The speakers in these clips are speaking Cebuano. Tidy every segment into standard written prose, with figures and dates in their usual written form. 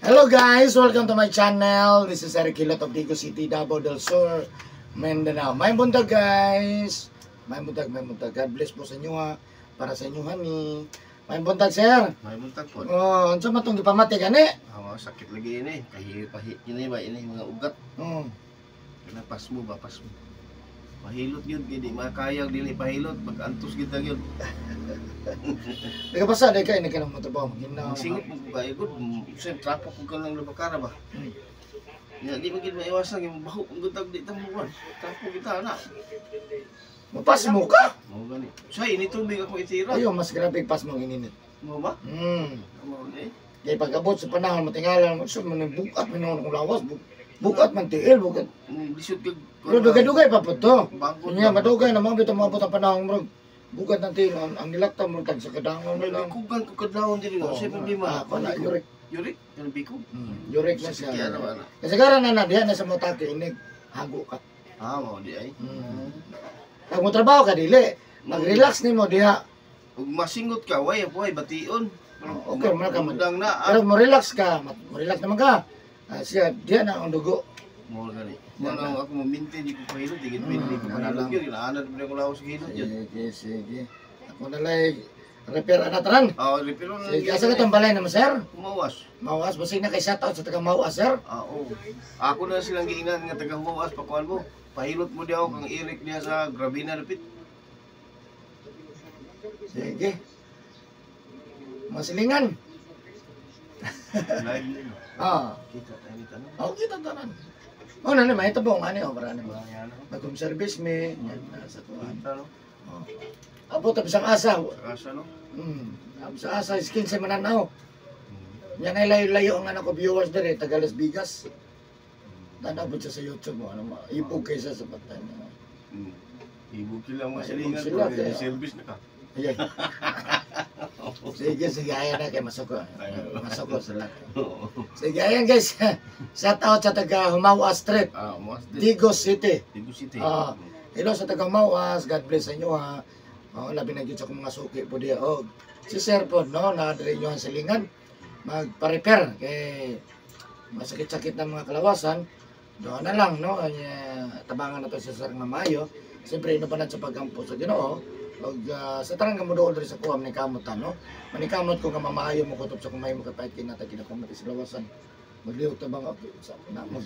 Hello guys, welcome to my channel. This is Eric Hilot of Digos City, Davao del Sur, Mindanao. May buntag, guys. May buntag, may buntag. God bless po sa inyo ha. Para sa inyo honey. May buntag, sir. May buntag po. Oh, unsa man tong gipamati gani? Ah, sakit lagi ini. Kahi kini ba ini mga ugat. Oh. Kana pasmo ba, pasmo. Pahilot yun, di makayag dili pahilot, pag-antos kita yun. Nagapasa day kay nagkanang motrabaho maginaw. Singot mo ko kayo, good. Sir, trapo ko ka lang labakara ba? Ya, di man gid maiwasan yung baho ang gutag di tamuan. Trapo kita na. Mapasmo ka? Mao gani. Say, ini tubig ako itira. Ayo, mas grabe pas mong ininit. Mo ba? Hmm. Mao ni. Kay pag-abot sa panahon matingala mo so man bukat man akong lawas, bukat man tiil, bukat. Lisod kag Pero dugay-dugay pa po to. Bago. Nya madugay na mo bitaw moabot ang panahon murag bukat ng tiil ang nilakta mo tag sa kadangon na lang. Bikugan ko kadlawon diri. Oh, Say problema. Ah, na uric. Uric, kanang bikog. Uric na Sakit siya. kaya na ba na? Kasi karon na na diha na sa motake inig hago ka. Ah, mao di ay. Pag mo trabaho ka dili, mag-relax nimo diha. Ug masingot ka, way, way, bation. Oh, okay, muna ka man. Dang na. Ah. Pero mo relax ka, mo relax naman ka. Ah, siya diha na ang dugo. Mo gani. Mo na ako mo maintain di ko pahilot, di gid di ko Ano pahilot lang. yun. Ginaanad mo ko lawas hilot yun. Sige, sige. Ako na lang repair ana tanan. Ah, repair na. Sige, asa ka tong balay naman, sir? Humawas. Mauas, basig na kay shout out sa taga Mauas, sir. Ah, oo. Ako na silang giingnan nga taga Humawas pakuan mo. Pahilot mo diha ako kang Eric niya sa Gravina dapit. Sige. Masilingan. Live nila. Ah, Kita tayo ni tanong. oh, kita tanan. Oh, nani may tabong ani oh, para ani mo. Ayan, oh. Mag service me, yan na sa kuan. Kita no. Oh. Abot ta bisang asa. Sa kasa no. Abot sa asa skin sa mananaw. Yan ay layo-layo ang anak ko viewers dere taga Las Vegas. Tanaw po siya sa YouTube mo, ano, ibog kaysa sa patay niya. Ibog sila mga Ibog silingan sila, ko, kaya- service na ka. Ayan. Sige, sige, ayan na kay Masoko. Masoko sa lahat. Sige, ayan guys. Shout out sa taga Humawa Street, Ah, Humawas din. Digos City. Digos City. Ah, hello sa taga Humawas. God bless sa inyo ha. Oh, labi na gyud sa akong mga suki po diya. Oh, si Sir po, no, na diri nyo ang silingan. Magpa-repair kay masakit-sakit ng mga kalawasan. Doon na lang, no? Ay, tabangan na to si Sir nga maayo. Siyempre, ino pa na sa paggampo sa Ginoo. Og sa tarang nga moduol diri sa kuha manikamot ta, no? Manikamot ko nga mamaayo mo kutob sa kumay mo kapait kay natay kinakamot sa lawasan. Maglihok tabang okay sa na mag.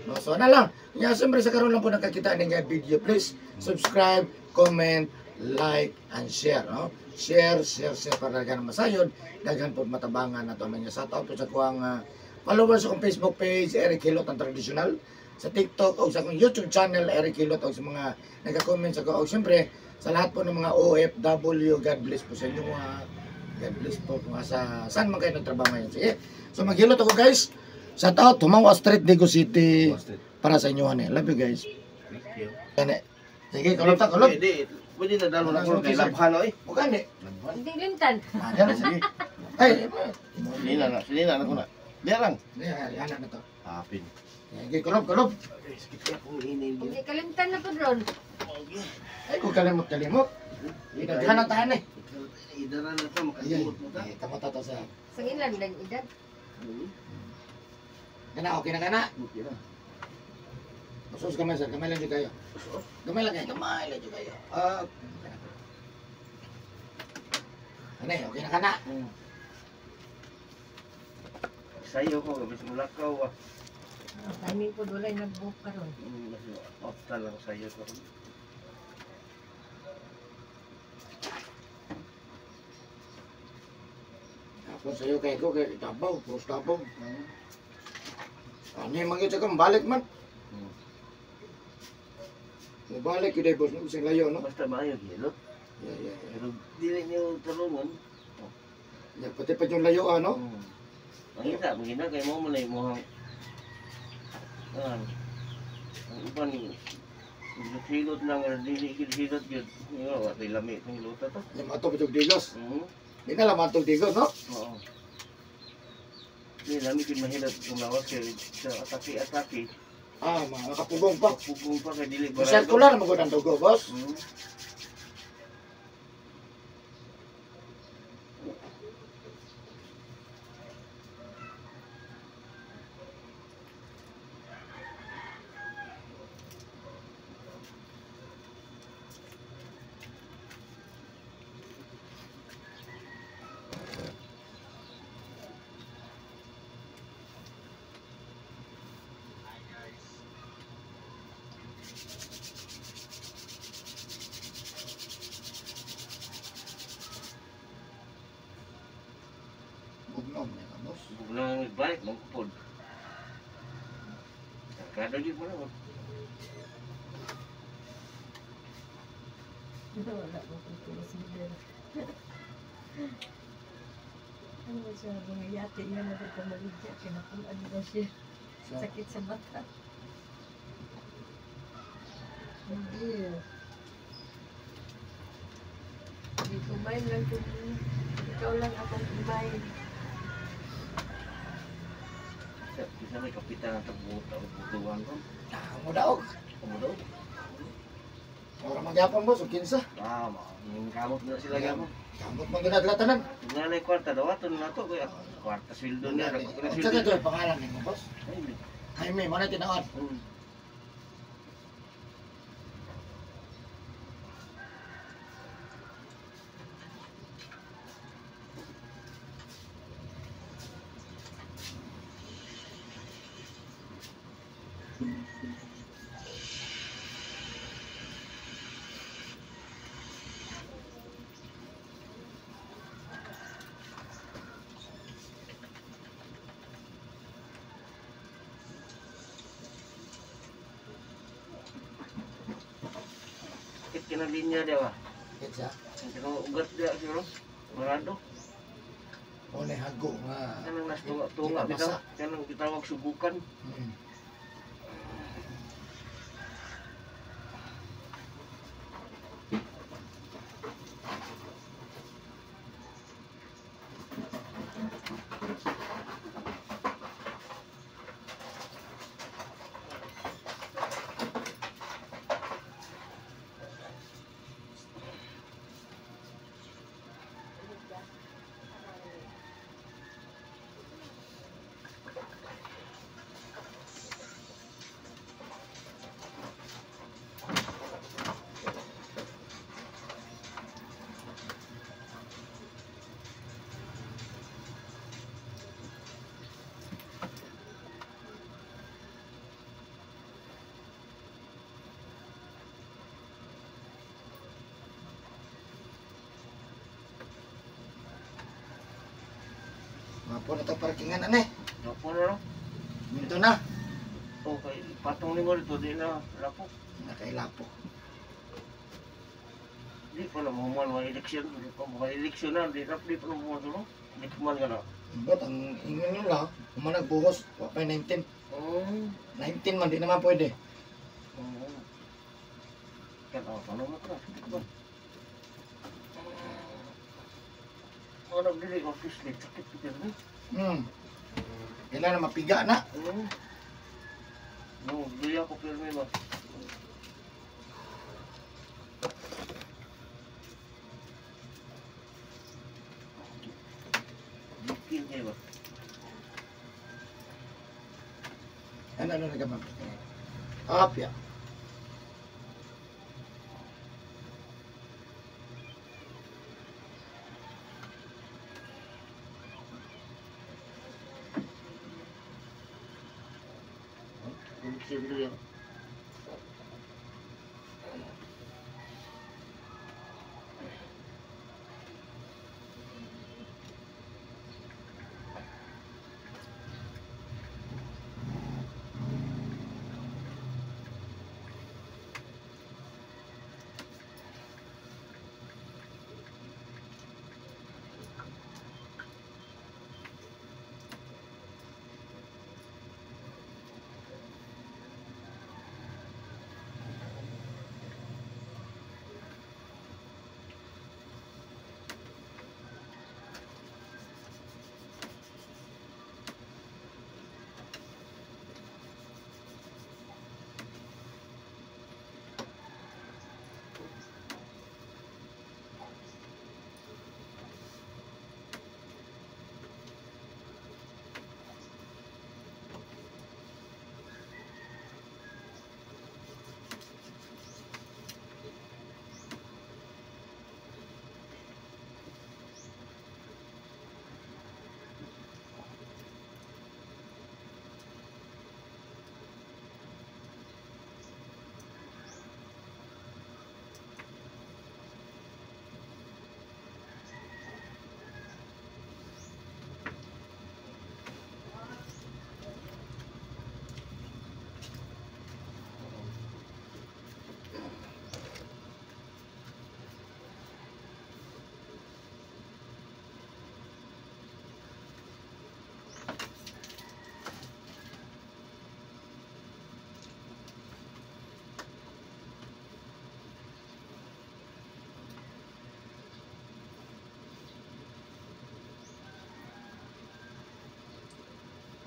No, so na lang. Ya, siyempre sa karon lang po nakakita ning video. Please subscribe, comment, like and share, no? Share, share, share para daghan masayod, daghan po matabangan nato man sa out po sa kuang followers sa akong Facebook page Eric Hilot ang traditional, sa TikTok o sa akong YouTube channel Eric Hilot, o sa mga nagka-comment sa ko, o siyempre sa lahat po ng mga OFW, God bless po sa inyo mga, God bless po kung asa saan man kayo nagtrabaho ngayon. Sige. So maghilot ako guys. Shout out Humawa Street, Digos City Humawas Street. Para sa inyo ani. Love you guys. Thank you. Gani. Sige, kulot ta, kulot. Pwede, pwede na dalo na ko kay Labhan oy. O gani. Labhan. Hindi limtan. Ah, yan, sige. Ay, Sinina na, sinina na ko na. Diya lang. yan, yan na to. Hapin. Sige, kulob, kulob. Ay, sakit kaya kung inil. Hindi kalimtan na po ron. Ay, kung kalimot, kalimot. Daghan na tahan eh. Idara na to, Ayan, makalimot mo ta. eh, tama ta to sa. Sa ilan lang edad. Kana, okay na kana. Okay na. Usos gamay sir, gamay lang jud kayo. Gamay lang kayo, gamay lang jud kayo. Ah, okay na. Ano eh, okay na kana. Sayo ko, gabis mo lakaw ah. Timing po doon ay nag-book karon. Off ta lang sayo ko. Ako sa'yo kay ko, kay Davao, cross Davao. Ano yung mga tsaka, balik man. Mabalik yun eh, boss, no? Bisang layo, no? Basta maayo gilot. Yeah. Pero dili niyo tulungon. Yeah, pati pa yung layo, ano? Mangita, mangita kay mo man ay mohang ang uban hilot lang dili gid hilot gyud. Nga wa tay lami itong hilota to. Yung ato pa yung digos. Di na lang matong digos, no? Oo. Di lami gid mahilot kung lawas kay sa atake-atake. Ah, mga nakapugong pa. Pugong pa kay dili Yung circular, magod ang dugo, boss. Boss. Nang balik mong kupod. Kada di mo na. Wala mo kung consider. Ano siya, mga yate niya na pamaligya, kinapulaan daw siya. Sakit sa mata. Hindi. Hindi kumain lang kung ikaw lang akong kumain. Bisa may kapitan ang tagbuta, butuan ko. Ah, mo daog. Amo daw. Ora magyapon, boss, og 15. Ah, ma, kamot na sila gyapon. Kamot man ginadala tanan. Nga na kwarta daw ato na to kaya kwarta sweldo niya, dako na Unsa sweldo. ka pangalan nimo, boss? Ay, Jaime, mo na tinuod. Sakit ka na linya dia ba? Kitsa. Ang ugat dia siguro. Marado. O na hago nga. Kanang nas tunga tunga bitaw. Kanang gitawag sugukan. Mapo na to parkingan ane. Dapo na no. Minto na. Okay, patong nimo dito di na lapok. Nakailapok. Di pa na mahuman mga eleksyon, di pa mga eleksyon na, di na di pa na mahuman no. Di pa man ka na. Ba't ang ingon nila, humanag buhos, wa pa 19. Oh. 19 man, di naman pwede. Oo. Kan oh, paano mo ka? Di ba? Ano dili ko kisli sakit ko din. Kailangan mapiga na. No, dili ako pirmi ba. Bikin kayo ba? Ano ano nagaman? Apya. Bikin dili ako.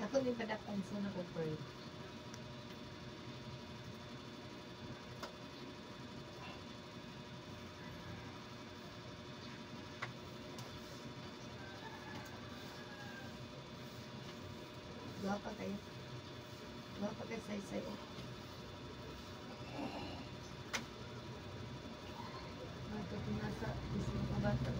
Ako ni padapan sa nako pearl. Guwapa kayo. Guwapa kayo sa isa. Bakit nasa isang kabata?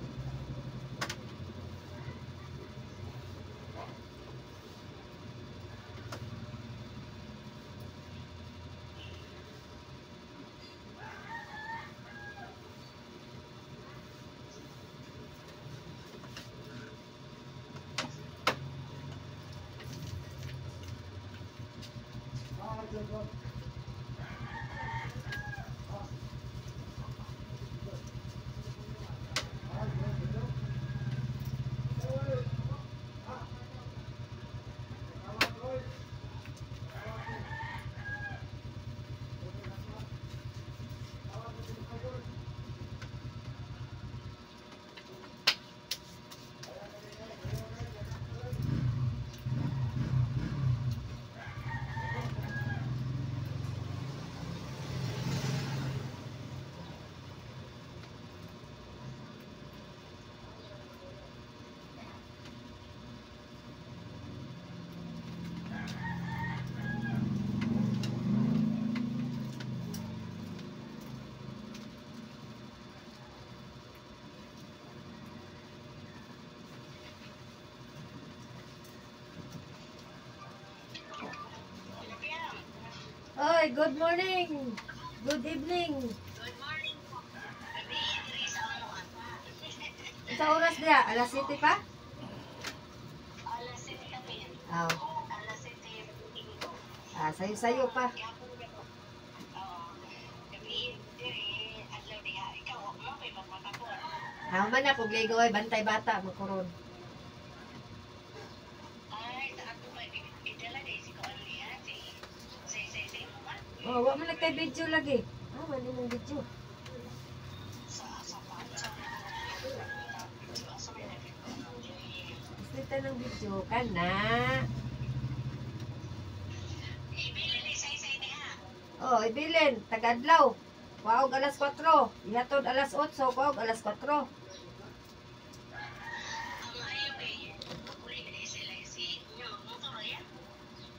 Oy, good morning. Good evening. Good morning po. Gabi, diri sa amuan. Sa oras niya, alas 7 pa? Alas 7 kami. Ah, Alas 7:05. ah, sayo-sayo pa. Gihapon na ko. Oo. Gabi, diri, adlaw diha. Ikaw, mo pa'y magmatakor. Ah, man na, kung ligo ay bantay bata, magkuron. Ay, sa ato pa, idala di si Kuan niya, si si mo ba? Oh, wa man nagkay video lagi. Ah, man imong video. Sa sa sa sa Gusto ng video kana. Ibili ni say diha. Oh, ibilin, tagadlaw. Kuwaog alas 4, ihatod alas 8, kuwaog alas 4. Ang ayaw kay uli ni sila si nyo motor ya.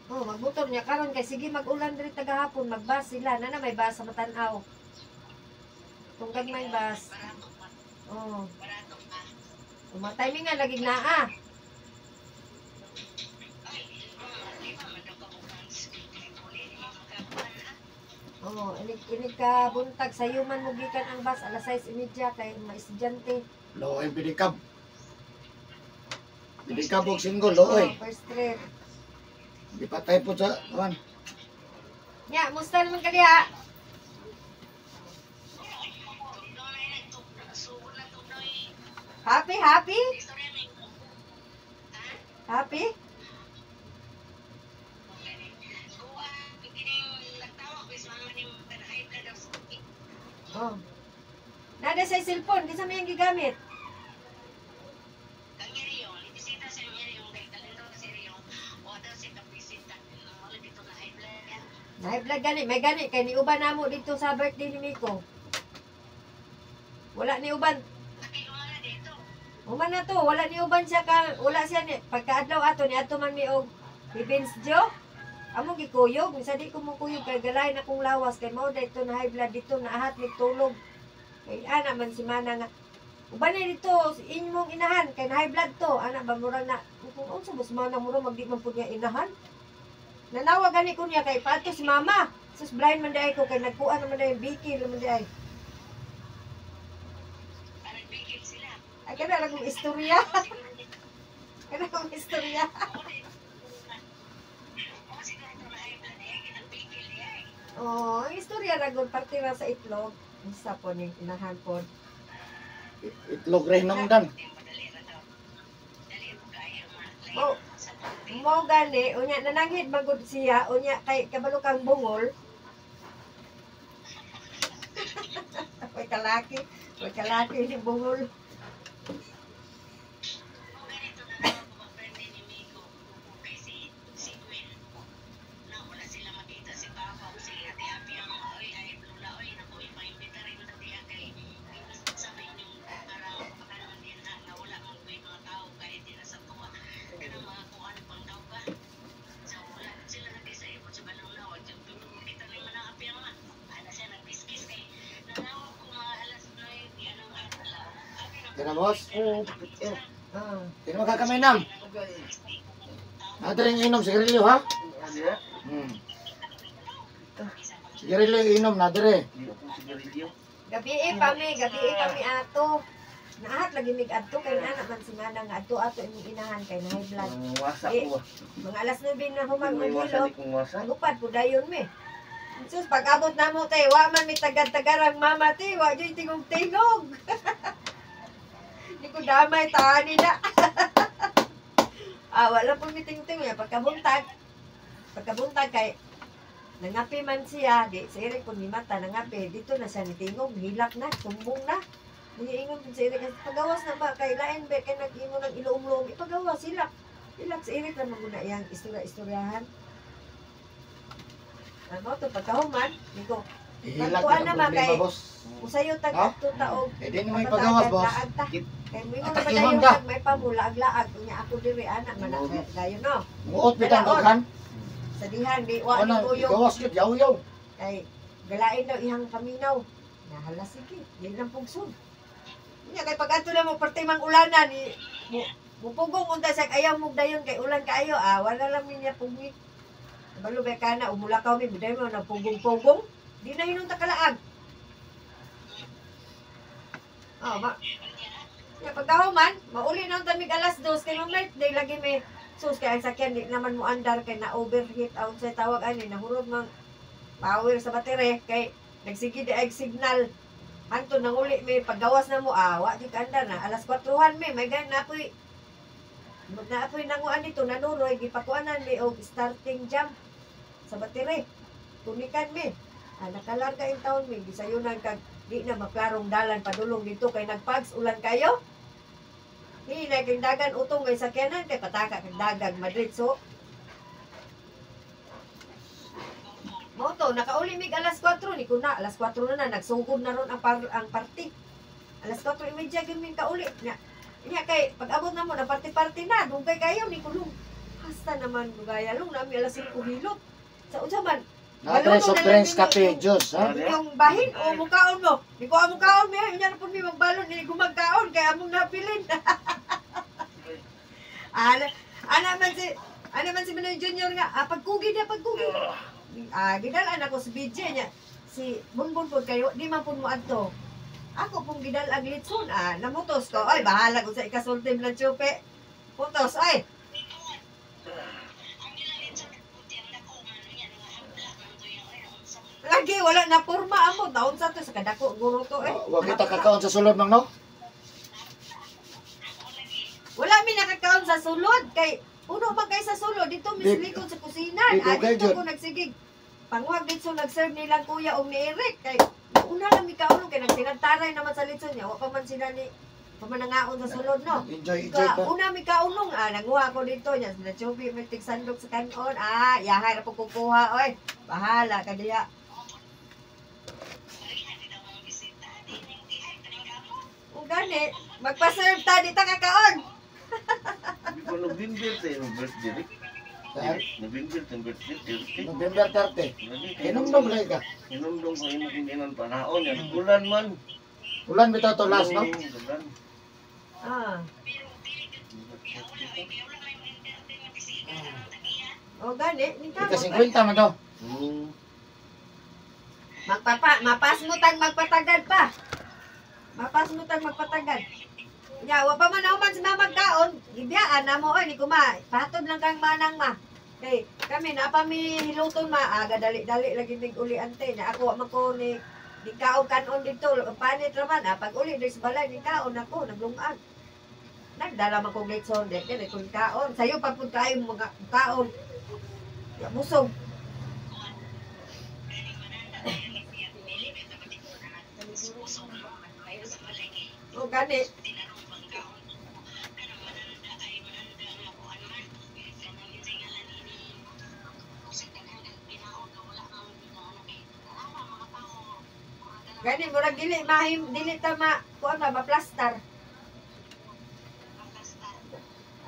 Oh, magmotor niya karon kay sige mag-ulan diri tagahapon, magbus sila. Nana may bus sa Matanaw. Tungkag may bus. Barato pa. Oh, Barato pa. uma timing nga lagi naa. Ay, di ba man daw ka uli ni makakuan ah. Oh, inig inig ka buntag sa man mo gikan ang bus alas 6:30 kay mga estudyante. Looy, pidikab. Pidikab og single, looy. Oh, first trip. Di patay po sa, kuan. Nya, musta naman ka diha? Tugnaw na yun, sugod na tugnaw eh. Happy, happy? Istorya may Ha? Happy? Kuha, kining nagtawag ko sa mama ni high blood daw sa Oh. Nada sa cellphone, di sa may gigamit. Kang Iriyong, ibisita sa Iriyong kay kalento sa Iriyong, o daw si kabisita, wala dito na high blood. High blood gani, may gani kay niuban namo dito sa birthday ni Miko. Wala ni uban. Nakiumana dito. Uma na to, wala ni uban siya ka, wala siya ni pagkaadlaw ato ni ato man mi og Bibins Jo. Among gikuyog, minsan di ko mukuyog kay galay na kong lawas kay mao dito na high blood dito naahat ni tulog. Kay ana man si Mana nga uban na dito inyong inahan kay na high blood to. Ana ba mura na kung unsa ba si Mana mura magdi man pud niya inahan. Nanawag gani ko niya kay pato si mama. Sus blind man diay ko kay nagkuan naman diay bikil naman diay. Parang bigil sila. Ay kana ra kong istorya. Kana kong istorya. O siguro ito na high blood eh, kinabigil niya eh. Oh, ang istorya ra gud parte ra sa itlog. Unsa po ning inahan po. Itlog rin nung dan. Madali ra daw. Dali mo kaya ma. Mo Sa puti. mo gani unya nananghid man gud siya unya kay kabalo kang bungol. May kalaki ni bungol. Kung ganito na lang ako mag-birthday ni Miko, kay si Kaya boss? Oo, bakit eh? Ah. Di naman kakaminam. Okay. Nadiri inom sigarilyo ha? Ano ya? Sigarilyo yung inom nadiri. Di ako sigarilyo. Gabi pa mi ato. Naahat lagi mig adto kay naa man si Manang nga adto ato imong inahan kay na high blood. Ang wasa Eh, ko. Mga alas 9 na humag May wasa hilot. di kong wasa. Lupad po dayon mi. Sus, pag abot na mo tay, wa man mi tagad-tagarang mama te, wa jud tingog-tingog. Di ko damay tani na. Ah, wala po mi tingog-tingog ya pagkabuntag. Pagkabuntag kay nangapi man siya, di si Eric kun mata nangapi, dito na siya nitingog, hilak na, tumbong na. Niingon pud si Eric, pagawas na ba kay lain ba kay nag-imo ng iloom-loom, ipagawas hilak. Hilak si Eric ra man gud na iyang istorya-istoryahan. Ano to pagkahuman, niko, Ihilak Pagkuan ang naman problema kay- boss. usayo tag Ha? adto taog. Eh di naman ipagawas boss. Laag ta. Kay mo ingon pa Atakihon dayon ka. kag may pamulaag-laag unya ako diri ana man na dayon no. Muot bitang daghan. Sa dihan di wa ni Ano, kuyog gawas gyud yaw-yaw. kay galain daw ihang paminaw. Nahala sige, di lang pugson. Unya kay pag adto na mo parte mang ulanan ni mo mupugong unta sa ayaw mo dayon kay ulan kaayo ah wala lang niya pugi. Balo ba kana umulakaw mi biday mo na pugong-pugong. Di na hinunta kalaag. Oh, ma. Ya, pagkahuman, mauli na ang tamig alas 2 kay mong birthday lagi may sus kay ang sakyan di naman mo andar kay na overheat ang sa tawag ani nahurog mang power sa baterya kay nagsige di ay signal. Hanto nang uli may paggawas na mo ah wa jud ka andar na alas 4 may may gan na apoy nanguan dito nanuroy gipakuanan mi og starting jump sa baterya. Tunikan mi. Ah, nakalarga in taon mi gisayunan kag di na maklarong dalan padulong dito kay nagpags ulan kayo. Hinay kay dagan utong kay sakyanan kay pataka kay dagang Madrid so. Mo to nakauli mig alas 4 ni kuna alas 4 na na nagsugod na ron ang ang party. Alas 4:30 gyud min kauli nya. Nya kay pag abot na mo na party-party na dugay kayo ni kulong. Hasta naman dugaya long nami alas 5 hilot. Sa unsa man Nadiri Maluto soft na lang drinks, din kape, juice ha. yung bahin o mukaon mo. Di ko among kaon mi, unya na pud mi magbalon ni gumagkaon kay among napilin. Ana ana man si Manoy Junior nga ah, pagkugi na pagkugi. Ah, gidalan ako si BJ niya. Si Bunbun pud kayo di man pud mo adto. Ako pong gidal-ang litson ah, namutos ko. Ay bahala kung sa ikasultim ng chupe. Putos ay. Lagi wala na porma amo taon sa to sa kadako guro to eh. Wa kita kakaon sa sulod mang no? Wala mi nakakaon sa sulod kay puno man kay sa sulod dito mislikod sa kusina. Di, Ah, dugay dito jud. ko nagsigig. Panguhag dito nag-serve nilang kuya og ni Eric kay una lang mi kaon kay nagtinagtaray naman sa litson niya. Wa pa man sila ni pa man nangaon sa sulod no. Enjoy, enjoy Ka, pa. una mi kaunong ah nanguha ko dito niya sila Chubi may tigsandok sa kanon ah yahay ra po kukuha oy bahala ka diha. O gani, magpa-serve ta di ta kakaon. Di ba November tayo yung birthday Rick? Sir, November tayo birthday Rick. November 30. Hinumdum lagi ka. Hinumdum ko yung kinginan panahon yan. Ulan man. Ulan bitaw to last no? Ulan. Ah. O gani, Ika ning 50 man to. Magpapa, mapasmutang magpatagad pa. Mapasmutang magpatagad. Ya, wa pa man human si mamag kaon, gibiyaan na mo oy ni kuma. Patod lang kang manang ma. Kay kami na pa mi hiluton ma, aga dali-dali lagi mig uli ante na ako wa man ko ni di kaon kanon dito, panit ra man ah, pag uli diri sa balay ni kaon ako naglungag. Nagdala man kong litson, di kay kung kaon. Sayo pa pud kayo mga kaon. Ya, busog. O gani. Gani murag dili mahim dili ta ma kuan ba maplastar.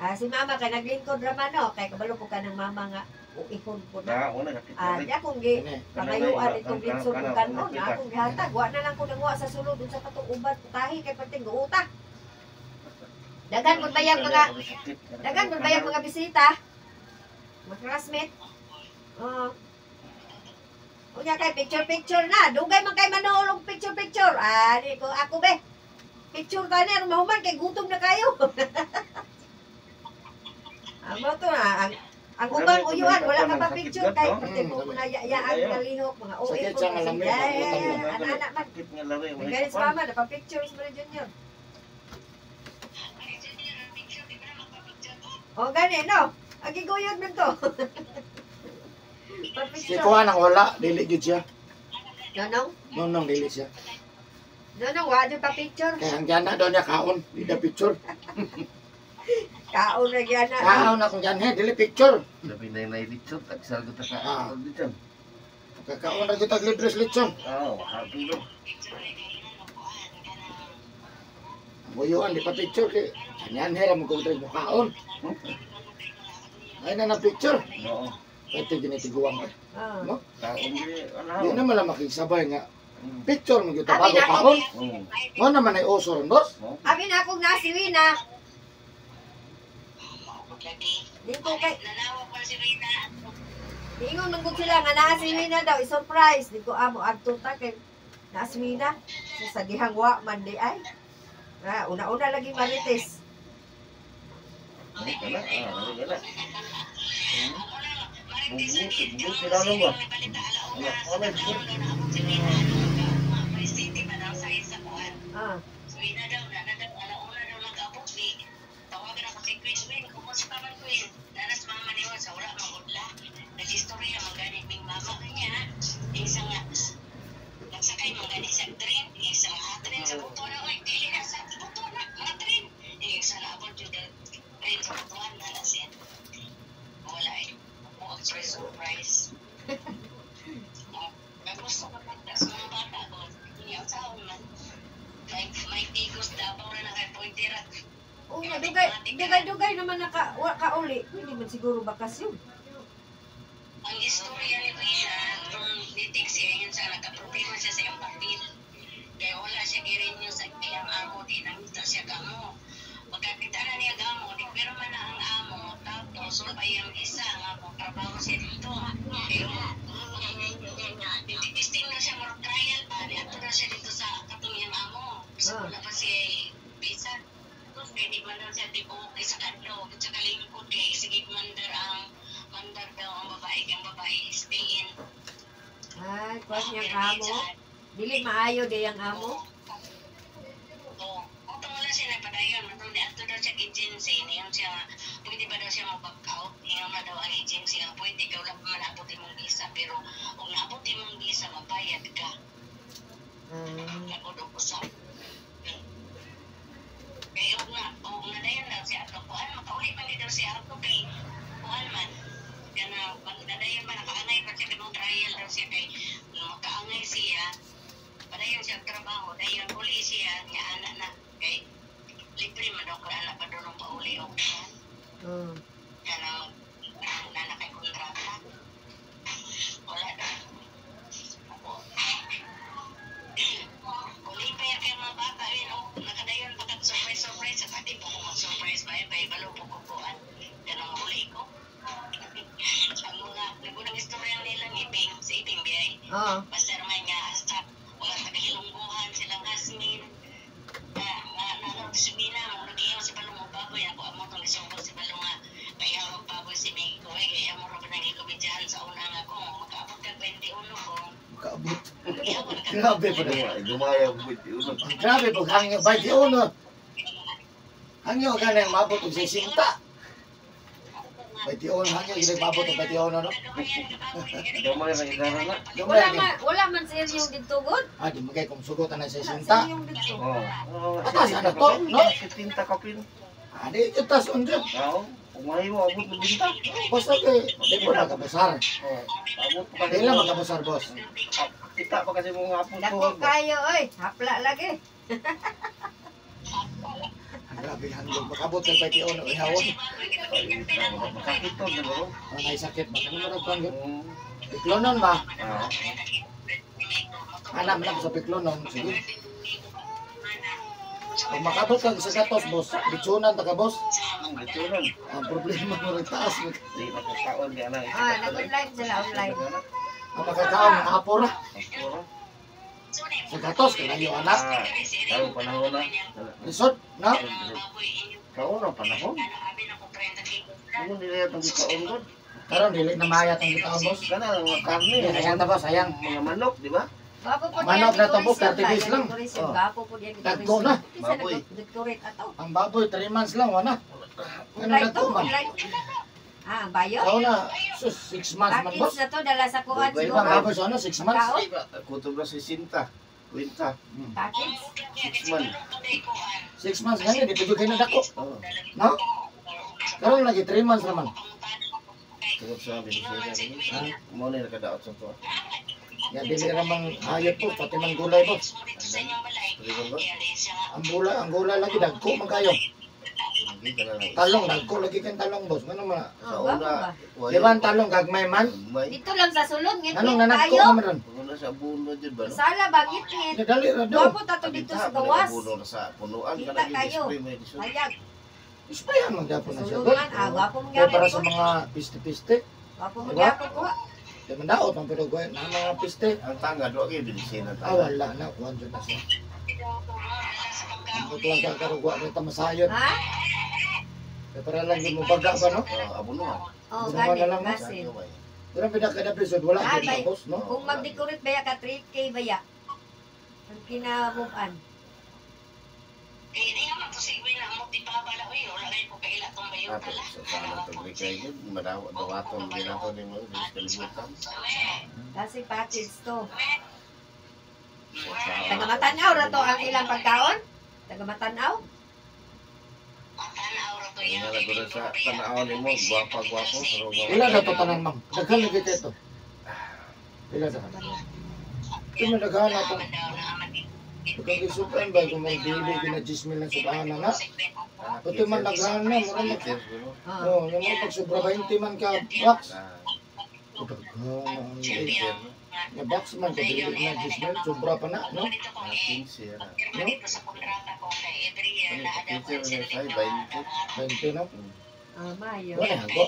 Ah si mama kay naglingkod ra man no kay kabalo ko ka ng mama nga uihon po na. Na, una nakita. Ah, di akong gi Ini. pangayuan itong litson ug kanon na akong gihatag wa na lang ko nanguha sa sulod unsa pa tong uban putahi kay perting guuta. Daghan mo bayag mga daghan mo bayag mga bisita. Mga classmate. Oo. Unya kay picture picture na. Dugay man kay manool og picture picture. Ah, di ko ako be. Picture ta ni aron mahuman kay gutom na kayo. Amo to na ang ubang uyuan wala ka pa picture kay pati mo na yayaan nga lihok mga OA Sakit ko siya nga lamig, mga utang ana ana man. Sakit nga lari. Wala Nagalit pa. sa mama na pa pictures mo na Junior. O gani no. Agi guyod man to. Si Pa-picture. kuha nang wala, dili gyud siya. Nonong, Nonong dili siya. nonong wa jud pa picture. Kaya ang gana daw niya kaon, di na picture. Kaon ra gyud na. Kaon akong ganhe, dili picture. Labi na yung lechon. Tagsal ko ta Ah. ka. Lechon. Kakaon ra gyud tag libre lechon. Oo, happy bro. Ang uyuan di pa picture kay ganyan hera mo kung mo kaon. Ay na na picture. Oo. Pwede ginitiguan ka. Ah. No? Kaon di. Ano? Di naman lang makisabay nga. Picture mo gyud ta Abi bago na ako. kaon. Oo. Mo naman ay uso ron, boss. Oo. Abi na akong nasi Wina. Di ko kay Niingon man gud sila nga naa si Wina daw i-surprise. Di ko amo adto ta kay naa si Wina. Sa sagihang wa man di ay. Ah, una-una lagi marites. Ay, kana. Ah, ay, kana. Bugo, bugo, sila lang ba? Wala, wala, bugo. Ah. Una dugay dugay dugay naman naka wa ka uli. Pwede man siguro bakasyon. Ang istorya ni Rina, nung nitik siya, yun sa nagka-problema siya sa iyang papel. Kaya wala siya girinyo sa iyang amo, di nangita siya gamo. Pagkakita na niya gamo, di pero man na ang amo, tapos wala pa iyang isa nga kung trabaho siya dito. Pero, testing na siya, more trial ba, di ato na siya dito sa katong iyang amo. So, wala pa siya visa. Kaya di man daw siya di okay sa kadlo, sa kalingkod kay sige mandar ang mandar daw ang babae, kay ang babae stay in. Ay, kuan niyang amo. Dili maayo di ang amo. Oo. Utong wala siya napadayon. Matong di ato daw siya agency. Niyon siya nga, pwede ba daw siya mag-back out? Niyon na daw ang agency nga, pwede ka, wala pa man abot imong visa. Pero kung naabot imong visa, mabayad ka. Ah. Nagod og usap. Kaya og nga dayon daw si Ato. Kuan, makauli man di daw si Ato kay kuan man. Kana, nadayon ba, nakaangay pa siya kanong trial daw siya kay makaangay siya. Padayon siya og trabaho, dayon uli siya, nga ana na kay libre man daw kay ana pa doon pauli og kuan. Kanang nana kay kontrata. Wala daw. Ako. Uli pa yan kay mga bata yun, oh, nakadayon pa kag surprise surprise sa pati po ko mag-surprise ba bay balo po ko kuan. Ganang uli ko. Ang mga nagunang istorya nilang Iping, si Iping biyay. Oo. Basta naman nga sa mga tagahilungguhan silang Hasmin. Na nga na si Bina, mo nagiyaw si Balong og baboy ako amo tong isugo si Balong nga payaw og baboy si Miko eh kay amo ra ba nang ikomedyahan sa una nga ko makaabot kag 21 ko. Makaabot. Giyawan ka. Grabe po na. Gumaya, gumaya. Ang grabe po hangyo 21. Hangyo ka na maabot og 60. 21 hangyo gid maabot og 21 no. Gamay ra idara na. Gamay Wala ra. man wala man sa inyong dito god. Ah, di magay kung sugotan na Wala sa 60. inyong dito. Oo. Atas, ano to, no? 70 kapin. Ah, di jud tas unjud. Oo. Kung mahimo abot mo binta. Basta kay di po nakabasar. Oo. Abot pa Di lang makabasar, boss. Kita pa kasi mo nga hapon Dako kayo oy, hapla lagi. Ang grabe hangyo makabot kag 21 ihawon. Masakit to, di ba? Oh, nay sakit ba kani mo kang Oo. piklonon ba? Ah. Anak man ako sa piklonon, sige. Pag makabot ka sa gatos, boss, litsunan ta ka, boss. Lechon. Ang problema mo rin taas. Di makakaon kaya na. Ah, nag-online sila online. Ang makakaon, ang apora. Apura. Sa gatos, kalayo anak. Ah, karon panahon na. Lisod, no? Kaon ang panahon. Ano nila itong gikaon god? Karon dili na mayat ang gitaon, boss. Kana ang mga karne, Sayang ta, boss, sayang. mga manok, di ba? Gwapo po Manok na to, boss, 30 days lang. Oh. Oh. Gwapo po diyan. Dagko na. Baboy. Decorate ato. Ang baboy, 3 months lang, wala. Ano Online to, nagko man? online. Ah, ang bayo? Sao na, sus, 6 months man, boss. Package na to, dala sa kuan Dugay Di ba, siguro. ang baboy sa ano, 6 months? Kaon? Di ba? Kutob na 60. Kwenta. Package? 6 months. 6 months gani, di pa jud kayo nadako. Oh, No? Karon lagi 3 months naman. tungod sa Venezuela. Ha? Mo na nakadaot sa to. Ya dili ra mang hayop po, pati man gulay po. Pwede ba? Ang gulay lagi dagko man kayo. Hindi ka na lang. Talong dagko lagi kang talong, boss. Ngano man? Sa Oh, gwapo una, ba? Di ba ang talong gagmay man? May. Dito lang sa sulod, ngit-ngit Anong nanagko kayo. naman ron? Una sa abuno dyan ba? No? Sala ba, ngit-ngit. Dali ra do. Gwapo ta to dito sa gawas. Abuno na sa punuan. Kita Kana kayo. spray may lisod. Hayag. Ispayan man gyapon na siya. Sulod Gol. man, ah, gwapo mong Kaya para gyapon sa ko. mga piste-piste, Gwapo mong Diba? gyapon ko. di man daot man pero goy na mga piste. Ang tanga, doon kayo bilisin ang Ah, tanga. wala na kuan jud na siya. Ang lang ka karugwa ni tamasayod. Ha? Kaya para lang di mo baga ba no? Oh, abunuhan. Oh, Gusto mo gani, na lang, no? basin. Pero pinaka episode wala Ah, jud na bay. boss, no? Kung mag-decorate baya ka, 3K baya. Ang kinamuan. Ato, sa ano to, kay yun, madawa, dawaton, ginato ni mo, di sa kalibutan. Kasi package to. Sa sao. Taga Matanaw ra to ang ilang pagkaon? Taga Matanaw? Ang nga naguna sa tanaw ni mo, gwapa gwapo, pero gwapa. Ila na to tanan, ma'am. Daghan lagi kay to. Ila sa. Ito mo daghan na to. Daghan kay sukan ba kung may dili gina 10,000 lang sukaan na na. Ah, Ito man daghan na mura mag Kitter, siguro. Oh. Oh, yung mga pag sobra 20 man ka box. Ah, Oh, daghan na ang kitter. Nga box man ka dili na 10,000 sobra pa na, no? Ah, 15, ana. No? Ano, kitter na sa 20. 20 no? Ah, mayo. Wala hago.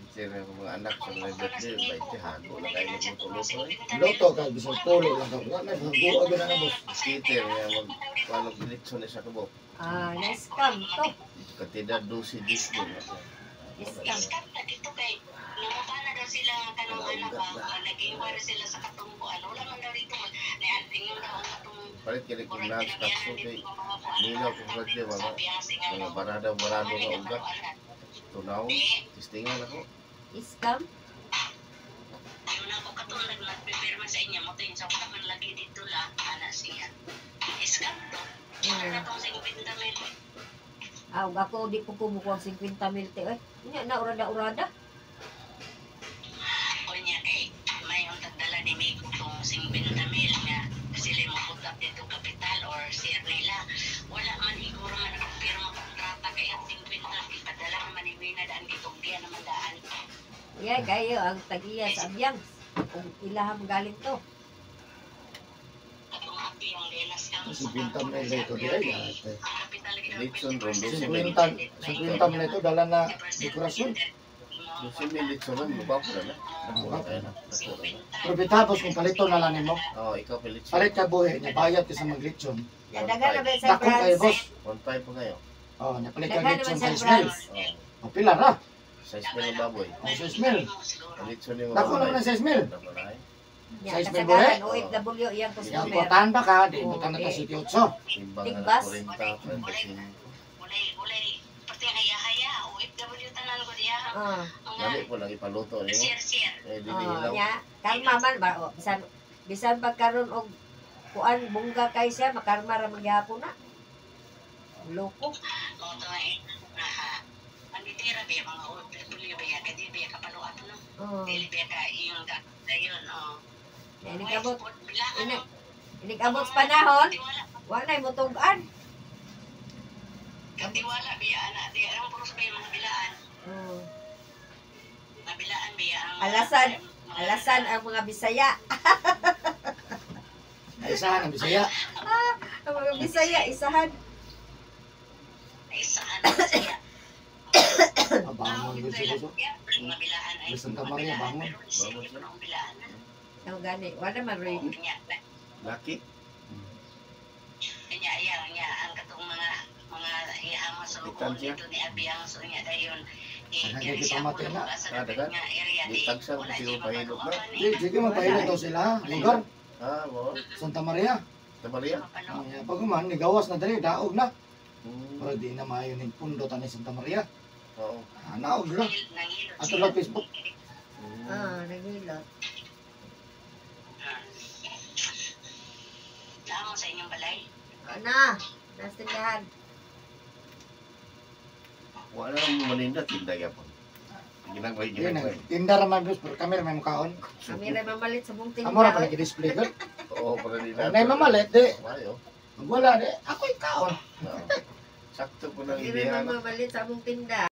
Kitter na mga anak sa mga birthday, 20, hago na kayo magluto-luto eh. Loto ka bisan pulo lang ka. Wala na hago agad na boss. Kitter, nga mag, walang litson na sa kabok. Ah, na-scam to. Katida 12 dis din. Scam. Palit kini kung naan sa kapso kay Ninaw kung radyo mga mga barada barado nga ugat. Tunaw, tistingan ako. Scam? Ah, ug ako di ko kumukuha og 50 mil te. Oy, unya na urada urada. Unya kay may tagdala ni Miko tong 50 mil nga sila mo put up dito kapital or share nila. Wala man iguro man nakapirma kontrata kay ang 50 ipadala man ni Wina daan kay Tugdian naman daan. Yeah, kayo ang tagiya sa Abyang. Kung ilaham galing to. Atong api ang lenas kang 50 mil dito di ay. Ate. Litson ron, 12 mil. 50 50 mil ito dala na dekorasyon. 12 mil litson ron, mabako na na. Dako na kayo na. Dako na na. Pero bitapos kung palito na lang nimo. Oh, ikaw pa litson. Palit ka buhi niya bayad ka sa maglitsyon. Ya daghan na ba sa Dako kayo branch? boss. 1.5 pa kayo. Oh, napalit ka Daghan lechon naman sa 6 mil. branch. Oh, O pila ra. 6 mil ang baboy. O 6 mil. Litson ni mo. Dako naman ang 6 mil. Dako na ay. Ya, Size mil kasagaran OFW iyang Yang customer. kuwatahan ba ka, di butan na ta Okay. City 8. Timbang na Tigbas. 40, 45. Ulay ulay pati haya-haya OFW tanan ko diya. Ah. Dali po lang ipaluto nimo. Share share. Eh, dili Oh, hilaw. nya kalma man ba oh, bisan bisan pagkaron og kuan bungga kay siya makarma ra magyapon na. Loko. Mo to eh. Ang ditira ba mga OFW ba kay di ba kapalo ato no. Oh. Dili ba ka iyong ka dayon oh. Nya inig-abot Bilaan inig-abot sa panahon, wa nay motug-an. Katiwala biya ana di ang puros ba yung mga bilaan. Oh. Mabilaan biya ang Alasan. Alasan ang mga Bisaya. Ay isahan ang Bisaya. Ang mga Bisaya isahan. Bangon gud siya gusto. Mabilaan ay. Santa Maria, bangon. Pero sige ko nung bilaan. Ang gani, wala man roy. Kanya, Laki. kanya ayaw niya ang katong mga iyama sa lukon Distansya. dito ni Abiyang so niya dayon. Ang kita mati na. Ah, dagan. Gitagsa ko siya pahilot na. Di, sige, mapahilot daw sila. Lugar, Ah, mo. Santa Maria. Santa Maria. Ah, yeah. Pag man, nigawas na dali, daog na. Pero di na maayo ning pundo tani Santa Maria. Oo. Ah, naog ra. Ato lang Facebook. Ah, naghilot. Naamo sa inyong balay. Ana, nasa tindahan. Wala nang maninda tinda gyapon. Ginagmay Di na, ginagmay. tinda ra man boss, pero kami ra may mukaon. Kami rin mamalit sa buong tindahan. Amo ra pa nag-display gud. Oo, para nila. Nay mamalit di. Mayo. Wala di, ako'y kaon. Oo. Sakto ko nang Kami rin ideya. mamalit sa buong tindahan.